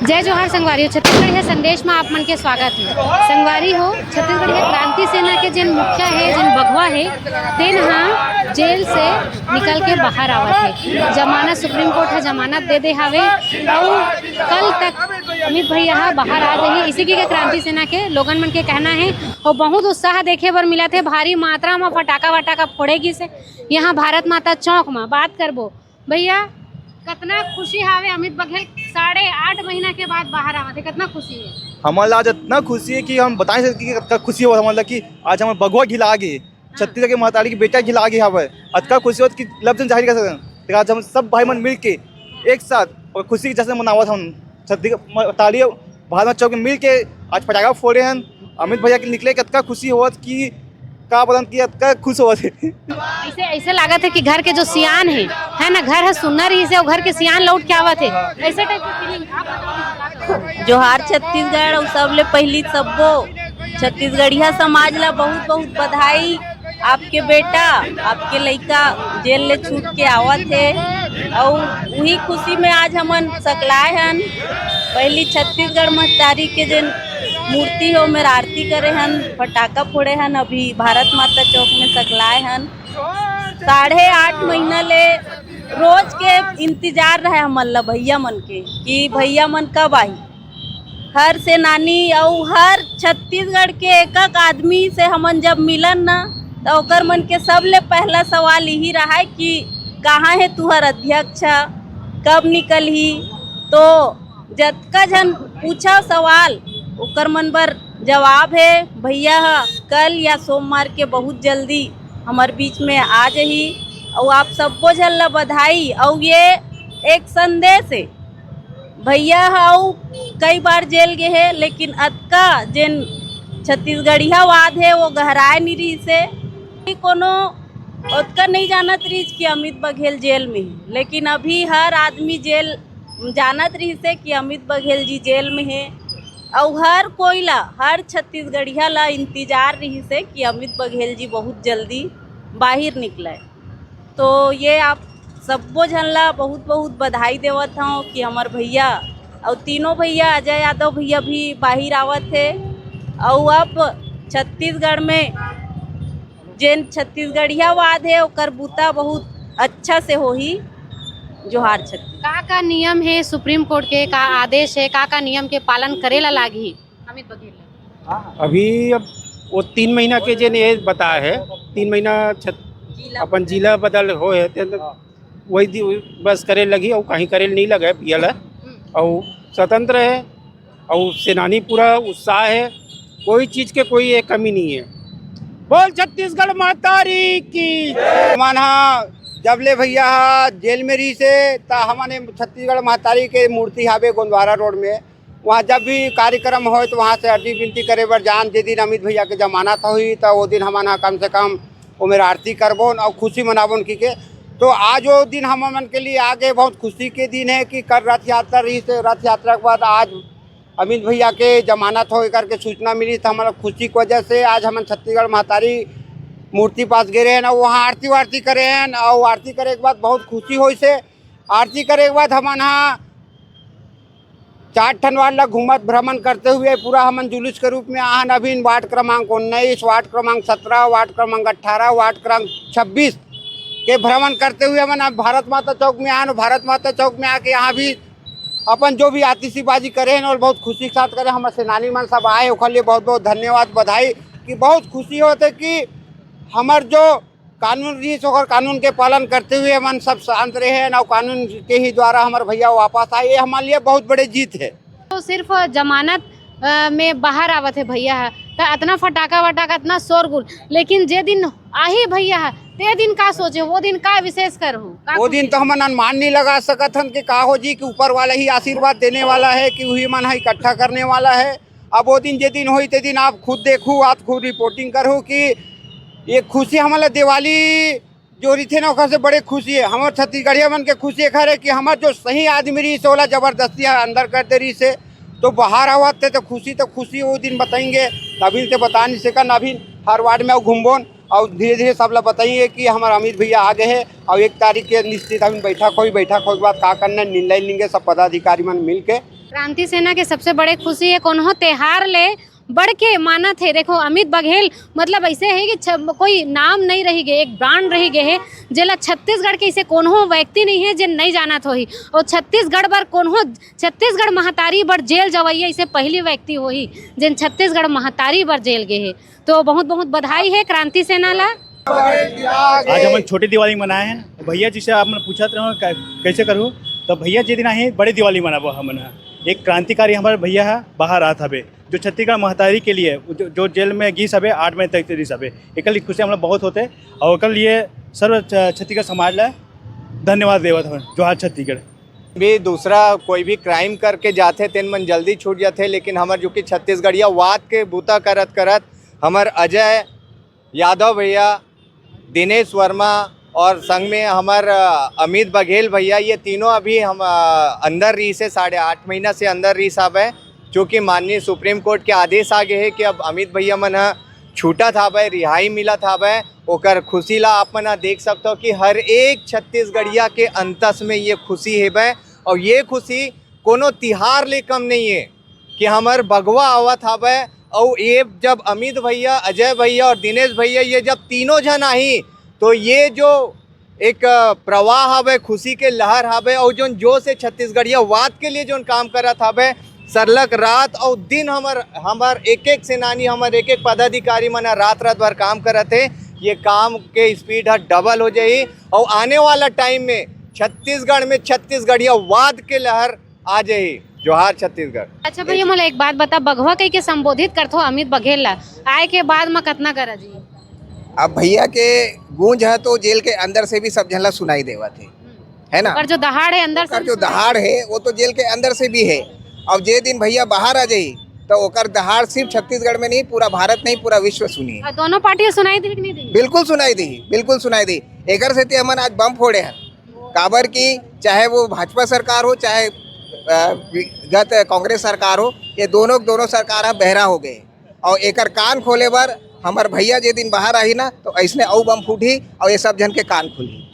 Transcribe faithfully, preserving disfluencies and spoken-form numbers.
जय जोहार संगवारी हो, छत्तीसगढ़िया संदेश में आप मन के स्वागत है। संगवारी हो, छत्तीसगढ़िया क्रांति सेना के जिन मुखिया है, जिन बघवा है, तेन हा जेल से निकल के बाहर आवत है। जमानत, सुप्रीम कोर्ट हा जमानत दे दे हावे, अउ कल तक अमित भैया हा बाहर आ जाही, इसी के क्रांति सेना के लोगन मन के कहना है। और बहुत उत्साह देखे बर मिलत है, भारी मात्रा में फटाका वटाका फोड़े गिस है यहाँ भारत माता चौक में। बात करबो भैया, कतना खुशी हावे अमित बघेल साढ़े आठ महीना के बाद बाहर आवत है, कतना खुशी है? हमन ला आज इतना खुशी है कि हम बता नहीं सकते कि कतना खुशी हो हमन ला कि आज हमर बघवा घिला गे, छत्तीसगढ़ के महतारी के बेटा घिला गे हवय। अतका खुशी होत कि लफ्ज में जाहिर कर सकते हैं। आज हम सब भाई मन मिल के एक साथ और खुशी के जश्न मनावत हन। छत्तीसगढ़ म-, ताली भारत माता चौक में मिल के आज फटाका फोड़े हन। अमित भैया के निकले के अतका खुशी होत कि का बोलन कि अतका खुश होत है। ऐसे, ऐसे लागत है कि घर के जो सियान है, है ना, घर है सुन्ना रही से, और घर के सियान लौट के आवत है, ऐसे टाइप का फीलिंग। आप बताओ। जोहार छत्तीसगढ़, और सबले पहली सब्बो छत्तीसगढ़िया समाज ला बहुत बहुत बधाई। आपके बेटा, आपके लइका जेल ले छूट के आवत हे, अउ उही खुशी में आज हमन सकलाए हन। पहली छत्तीसगढ़ महतारी के जेन मूर्ति हे, ओमेर आरती करे हन, फटाका फोड़े हन। अभी भारत माता चौक में सकलाए हन। साढ़े आठ महीना ले रोज के इंतजार रहे हमन ला भैया मन के कि भैया मन कब आही। हर सेनानी अउ हर छत्तीसगढ़ के एक एक आदमी से हमन जब मिलन ना, त ओकर मन के सबले पहला सवाल यही रहा कि कहाँ है तुहर अध्यक्ष, कब निकलही। तो जतका झन पूछा सवाल, ओकर मन बर जवाब है, भैया ह कल या सोमवार के बहुत जल्दी हमर बीच में आ जही। अउ आप सब्बो झन ला बधाई। अउ ये एक संदेश है, भैया ह अउ कई बार जेल गे हे, लेकिन अतका जेन छत्तीसगढ़ियावाद हे, वो गहराए नहीं रहिस हे। कि कोनो ओतका नहीं जानत रहिस कि अमित बघेल जेल में हे, लेकिन अभी हर आदमी जेल जानत रहिस हे कि अमित बघेल जी जेल में हे। अउ हर कोई ला, हर छत्तीसगढ़िया ला इंतजार रहिस हे कि अमित बघेल जी बहुत जल्दी बाहिर निकले। तो ये आप सब्बो झन ला बहुत बहुत बधाई देवत हौं कि हमर भैया अउ तीनों भैया, अजय यादव भैया भी बाहिर आवत हे। अउ अब छत्तीसगढ़ में जेन छत्तीसगढ़ियावाद हे, ओकर बूता बहुत अच्छा से होही। जोहार छत्तीसगढ़। का का नियम हे सुप्रीम कोर्ट के, का आदेश हे, का का नियम के पालन करे ला लागही अमित बघेल ला? अभी अब वो तीन महीना के जेन ये बताए हे, तीन महीना छत-, जिला अपन जिला बदल होए हे, तेन वही दि-, बस करे लगी, अउ कहीं करे नहीं लगे पियल है। हम्म। अउ स्वतंत्र है, अउ सेनानी पूरा उत्साह है, कोई चीज के कोई एक कमी नहीं है। बोल छत्तीसगढ़ महतारी की। हमन हा जब ले भैया हा जेल में रहिस हे, त हमन ए छत्तीसगढ़ महतारी के मूर्ति हावे गोंदवारा रोड में, वहाँ जब भी कार्यक्रम होए तो वहाँ से अर्जी विनती करे बर जान। जे दिन अमित भैया के जमानत होही, त वो दिन हमन हा कम से कम ओमेर आरती करबोन अउ खुशी मनाबोन की के। तो आज वो दिन हम मन के लिए आगे बहुत खुशी के दिन है कि कल रथ यात्रा रहिस हे, रथ यात्रा के बाद आज अमित भैया के जमानत होए करके सूचना मिली, तो हमन ला खुशी की वजह से आज हमन छत्तीसगढ़ महतारी मूर्ति पास गे रहेन अउ वहाँ आरती वारती करे हन। अउ आरती करे के बाद बहुत खुशी होइस हे। आरती करे के बाद हमन हा चार ठन वार्ड ला घूमत भ्रमण करते हुए पूरा हमन जुलूस के रूप में आहन। अभी वार्ड क्रमांक उन्नीस, वार्ड क्रमांक सत्रह, वार्ड क्रमांक अठारह, वार्ड क्रमांक छब्बीस के भ्रमण करते हुए हमन अब भारत माता चौक में आहन। भारत माता चौक में आके यहाँ भी अपन जो भी आतिशबाजी करे हैं और बहुत खुशी के साथ करे। हमर सेनानी मन सब आए, ओकर लिए बहुत बहुत धन्यवाद, बधाई। कि बहुत खुशी होत हे कि हमर जो कानून रहिस, ओकर कानून के पालन करते हुए हमन सब शांत रहे हैं और कानून के ही द्वारा हमर भैया वापस आए, ये हमारे लिए बहुत बड़े जीत है। तो सिर्फ जमानत, अ, में बाहर आवत हे भैया ह, त अतना फटाका वटाका, अतना शोरगुल, लेकिन जे दिन आही भैया ह, ते दिन का सोचे, वो दिन का विशेष करहू, का वो दिन खुशी? तो हमन अनुमान नहीं लगा सकत हन कि का हो जी, कि ऊपर वाला ही आशीर्वाद देने वाला है, कि वही मन ह इकट्ठा करने वाला है। अब वो दिन, जे दिन होही, ते दिन आप खुद देखू, आप खुद रिपोर्टिंग करहू कि ये खुशी हमन ला दिवाली जो रहिथे ना, ओकर से बड़े खुशी है। हमर छत्तीसगढ़िया मन के खुशी एखर है कि हमर जो सही आदमी रहिस हे, ओला जबरदस्ती ह अंदर कर दे रहिस हे, तो बाहर आवत हे, तो खुशी तो खुशी वो दिन बताएंगे। अभी से बता नहीं सकन, अभी हर वार्ड में अउ घूमबोन और धीरे धीरे सब ला बताएंगे कि हमर अमित भैया आ गए हैं। और एक तारीख के निश्चित अभी बैठक होई, बैठक होए के बाद का करना है, निर्णय लेंगे सब पदाधिकारी मन मिल के। क्रांति सेना के सबसे बड़े खुशी हे, कोनो तेहार ले बढ़ के मानत हे। देखो, अमित बघेल मतलब ऐसे हे कि छ-, कोई नाम नहीं रही गए, एक ब्रांड रही गए हे, जेला छत्तीसगढ़ के इसे कोनो व्यक्ति नहीं हे जेन नहीं जानत होही। और छत्तीसगढ़ बर कोनो, छत्तीसगढ़ महतारी बर जेल जवैया इसे पहली व्यक्ति होही जेन छत्तीसगढ़ महतारी बर जेल गए हे। तो बहुत बहुत बधाई हे क्रांति सेना ला। आज हमन छोटी दिवाली मनाए हन। भैया जी से आप मन पूछत रहो कै-, कैसे करो, तो भैया जी दिन ही बड़ी दिवाली मनाबो हमन ह। एक क्रांतिकारी हमारे भैया है, बाहर आत हवे, जो छत्तीसगढ़ महतारी के लिए जो, जो जेल में गीस हवे, आठ महीने तक रिस हवे, एकर लिए खुशी हम लोग बहुत होते। और ओकर लिए सर्व छ-, छत्तीसगढ़ समाज ला धन्यवाद देवत हवन। जोहार छत्तीसगढ़। भी दूसरा कोई भी क्राइम करके जाथे, तेन मन जल्दी छूट जाथे, लेकिन हमर जो कि छत्तीसगढ़िया वाद के बूता करत करत हमर अजय यादव भैया, दिनेश वर्मा और संग में हमर, अ, अमित बघेल भैया, ये तीनों अभी हम, अ, अंदर रहिस हे, साढ़े आठ महीना से अंदर रहिस हावय, चूँकि माननीय सुप्रीम कोर्ट के आदेश आ गे हे कि अब अमित भैया मन ह छूटत हावय, रिहाई मिलत हावय, ओकर खुशी ला आप मन ह देख सकथव कि हर एक छत्तीसगढ़िया के अंतस में ये खुशी हेवय। और ये खुशी कोनो तिहार ले कम नहीं है कि हमर बघवा आवत हावय। अउ ये जब अमित भैया, अजय भैया और दिनेश भैया, ये जब तीनों झन आही, तो ये जो एक, अ, प्रवाह हावय, खुशी के लहर हावय, अउ जोन जोश हे छत्तीसगढ़िया वाद के लिए जोन काम करत हावय, सरलग रात अउ दिन हमर, हमर एक एक सेनानी, हमर एक एक पदाधिकारी मन ह रात रात भर काम करत हे। ये काम के स्पीड ह डबल हो जाही अउ आने वाला टाइम में छत्तीसगढ़ में छत्तीसगढ़िया वाद के लहर आ जाही। जोहार छत्तीसगढ़। अच्छा भैया, मोला एक बात बता, बघवा कह के संबोधित करथो अमित बघेल ला, आए के बाद म कतना गरज ही? अब भैया के गूंज है तो जेल के अंदर से भी सब झन ला सुनाई देवत हे, है ना? पर जो दहाड़ है अंदर से ओकर भी जो सुनाई दहाड़ है वो तो जेल के अंदर से भी है। अब जे दिन भैया बाहर आ जाही तो ओकर दहाड़ सिर्फ छत्तीसगढ़ में नहीं, पूरा भारत नहीं, पूरा विश्व सुनी। और दोनों पार्टी सुनाई दी कि नहीं दी? बिल्कुल सुनाई दी, बिल्कुल सुनाई दी। एकर सेती हमन आज बम फोड़े हैं। काबर कि चाहे वो भाजपा सरकार हो, चाहे, अ, विगत कांग्रेस सरकार हो, ये दोनों, दोनों सरकार ह बहरा हो गए। और एकर कान खोले बर हमर भैया जे दिन बाहर आही ना, तो ऐसने अउ बम फूटही और ये सब झन के कान खुलही।